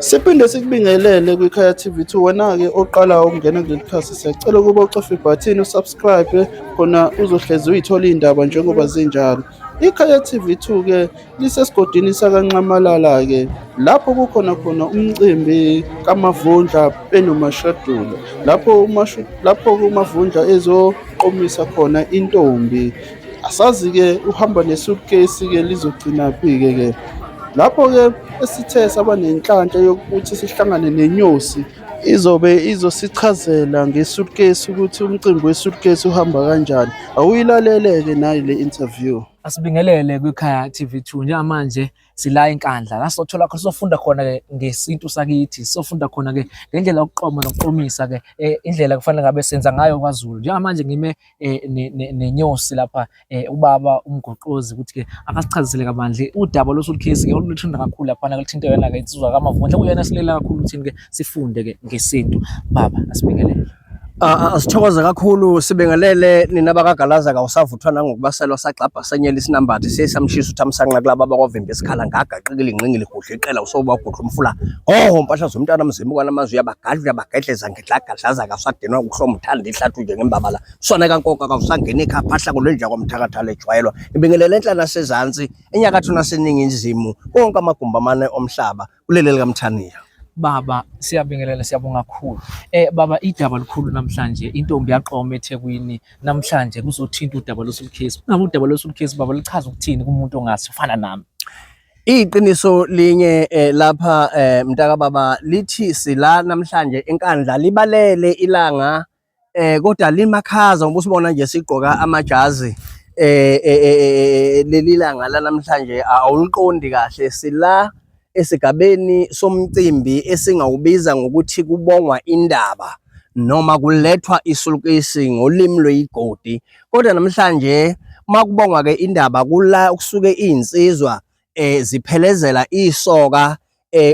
Siphinde sikubingelele kwiKhaya TV 2 wena-ke oqala ukungena kuleli khasi, siyacela ukuba ucofe ibhathini usubscribe khona uzohlezi uyithola iy'ndaba njengoba zinjalo. IKhaya TV 2-ke lisesigodini sakaNxamalala-ke lapho kukhona khona umcimbi kaMavundla benoMashadula lapho lapho uMavundla ezoqomisa khona intombi. Asazi-ke uhamba ne-suitcase-ke lizogcinaphi-ke ke. Lapho-ke esithe saba nenhlanhla yokuthi sihlangane nenyosi izobe izosichazela nge-suitcase ukuthi umcimbi we-suitcase uhamba kanjani. Awuyilalele-ke nayi le interview. Asibingelele kwiKhaya TV2 njengamanje sila eNkandla la sothola khona sofunda khona ke ngesintu sakithi, sofunda khona ke ngendlela yokuqoma nokuqomisa ke indlela kufanele ngabe senza ngayo kwaZulu. Njengamanje ngime nenyosi lapha ubaba uMgoqozi ukuthi ke akasichazisele kabanzi udaba losuitcase ke oluthanda kakhulu laphana kulithinta yona ke insizwa kaMavundla kuyona esilela kakhulu ukuthi ke sifunde ke ngesintu. Baba asibingelele. Asithokoze kakhulu, sibingelele nina bakagalaza kawusavuthwa nangokubaselwa sagxabha senyela isinambathi siye samshisa uthamsanqa kulaba abakwavimba isikhala ngagaqikile ingqingili gudla iqela usobagudla umfula hoho mpahla zomntana mzimba kwanamazwi uyabagadla uyabagedleza ngedlagadlaza kawusadenwa ukuhloma uthanda ihlathu nje ngembabala sona kankoka kawusangena ekhaya phahla kulendla kwamthakathala ejwayelwa. Ngibingelele enhla nasezansi, enyakatho naseningizimu, konke amagumbi amane omhlaba kuleli likaMthaniya. Baba siyabingelela, siyabonga kakhulu. Baba, idaba likhulu namhlanje, intombi yaqoma eThekwini namhlanje kuzothinta udaba losuitcase. Ngabe udaba losuitcase baba lichaza ukuthini kumuntu ongazi ufana nami? Iqiniso linye lapha mntaka baba lithi sila namhlanje eNkandla, libalele ilanga kodwa limakhaza ngoba usibona nje sigqoka amajazi, leli langa la namhlanje awuliqondi kahle. Sila esigabeni somcimbi esingawubiza ngokuthi kubongwa indaba noma kulethwa isulukisi ngolimi lweyigodi, kodwa namhlanje makubongwa ke indaba kula kusuke izinsizwa ziphelezela isoka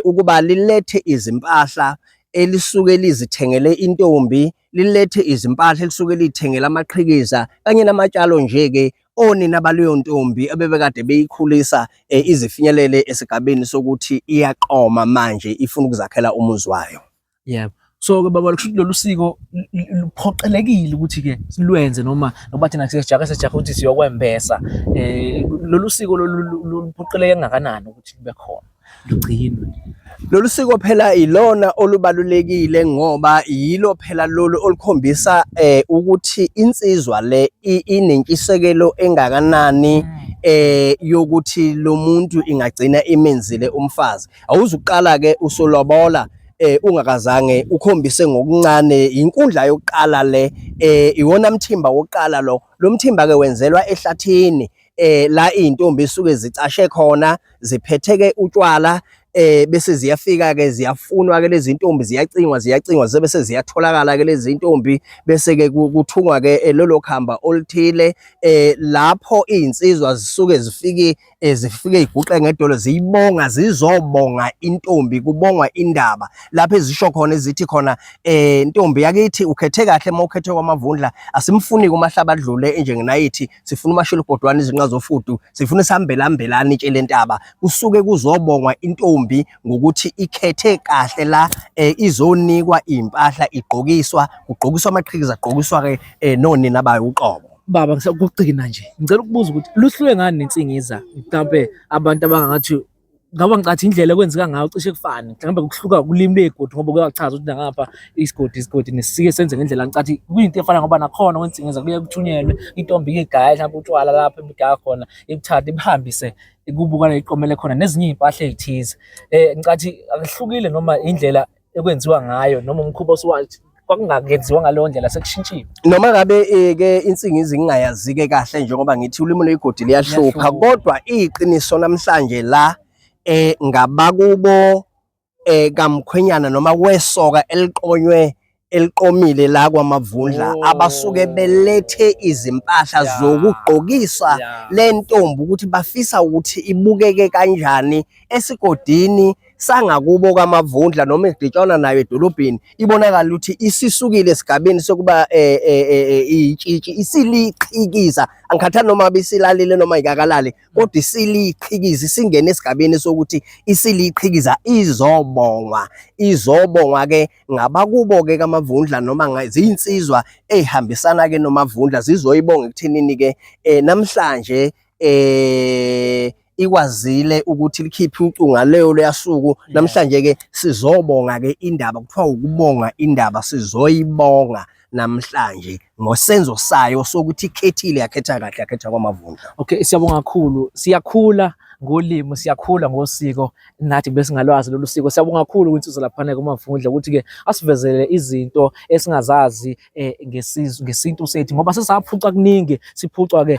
ukuba lilethe izimpahla elisuke lizithengele intombi, lilethe izimpahla elisuke lithengele amaqhikiza kanye namatshalo nje ke onina baleyo ntombi ebebekade beyikhulisa izifinyelele esigabeni sokuthi iyaqoma manje ifuna ukuzakhela umuzi wayo. Yebo. So-ke baba kusho ukuthi lolu siko luphoqelekile ukuthi-ke silwenze noma nokuba thina sesijahe sesijahe ukuthi siyokwembesa. Lolu siko lolu luphoqeleke kangakanani ukuthi lube khona, lugcinwe? Lolu siko phela ilona olubalulekile ngoba yilo phela lolu olukhombisa ukuthi insizwa le inentshisekelo engakanani yokuthi lo muntu ingagcina imenzile umfazi. Awuzuqala ke usulobola ungakazange ukhombise ngokuncane. Inkundla yokuqala le, iwona mthimba wokuqala lo. Lo mthimba ke wenzelwa ehlathini la izintombi isuke zicashe khona ziphetheke utshwala, bese ziyafika ke ziyafunwa ke lezi ntombi, ziyacingwa ziyacingwa zibe seziyatholakala ke lezi ntombi, bese ke kuthungwa ke lolo khamba oluthile lapho izinsizwa zisuke zifike zifike iguqe ngedolo ziyibonga, zizobonga intombi, kubongwa indaba lapho ezisho khona ezithi khona ntombi yakithi ukhethe kahle uma ukhethe kwaMavundla, asimfuni kumahlaba adlule enjengenayithi, sifuna umashilo ubhodwane izinqa zofudu, sifuna isihambelambelana itshe lentaba. Kusuke kuzobongwa intombi ngokuthi ikhethe kahle la izonikwa impahla, igqokiswa, kugqokiswa amaqhikiza, agqokiswa ke nonina bayo uqobo. Baba ngisakugcina nje ngicela ukubuza ukuthi luhluke ngani nensingiza, mhlampe abantu abangathi ngaba ngicathi indlela ekwenzeka ngayo cishe kufane, mhlawumbe kuhluka kulimi lwey'godi ngoba kuyachaza ukuthi nangapha isigodi isigodi nesike senze ngendlela ngicathi kuyinto efana, ngoba nakhona kwensingiza kuye kuthunyelwe intombi igaya mhlawumbe utshwala lapho ebigaya khona ibuthathe ibihambise kubukana iqomele khona nezinye iy'mpahla ey'thize. Ngicathi akuhlukile noma indlela ekwenziwa ngayo noma umkhuba osuwathi kwakungakenziwa ngaleyo ndlela sekushintshiwe. Noma ngabe ke insingizi ngingayazi-ke kahle njengoba ngithi ulimi lwegodi liyahlupha, kodwa iqiniso namhlanje la ngabakubo kamkhwenyana noma wesoka eliqonywe eliqomile la kwaMavundla abasuke belethe izimpahla sangakubo kaMavundla noma editshwana nayo edolobheni ibonakala ukuthi isisukile esigabeni sokuba eh, eh, eh, eh itshitshi isiliqhikiza angikhathali noma bisilalile noma ikakalali kodwa isiliqhikiza isingene esigabeni sokuthi isiliqhikiza izobongwa izobongwa ke ngabakubo ke kaMavundla noma zinsizwa ezihambisana ke noMavundla zizoyibonga ekuthenini ke eh, namhlanje eh ikwazile ukuthi likhiphe ucunga leyo leyasuku namhlanje ke sizobonga ke indaba kuthiwa ukubonga indaba sizoyibonga namhlanje ngosenzo sayo sokuthi ikhethile yakhetha kahle yakhetha kwamavundla. Okay, siyabonga kakhulu. Siyakhula ngolimi, siyakhula ngosiko, nathi besingalwazi lolu siko. Siyabonga kakhulu kwinsizwa laphana kuMavundla ukuthi-ke asivezele izinto esingazazi eh, ngesizwe ngesintu sethu ngoba sesaphuca kuningi, siphucwa-ke.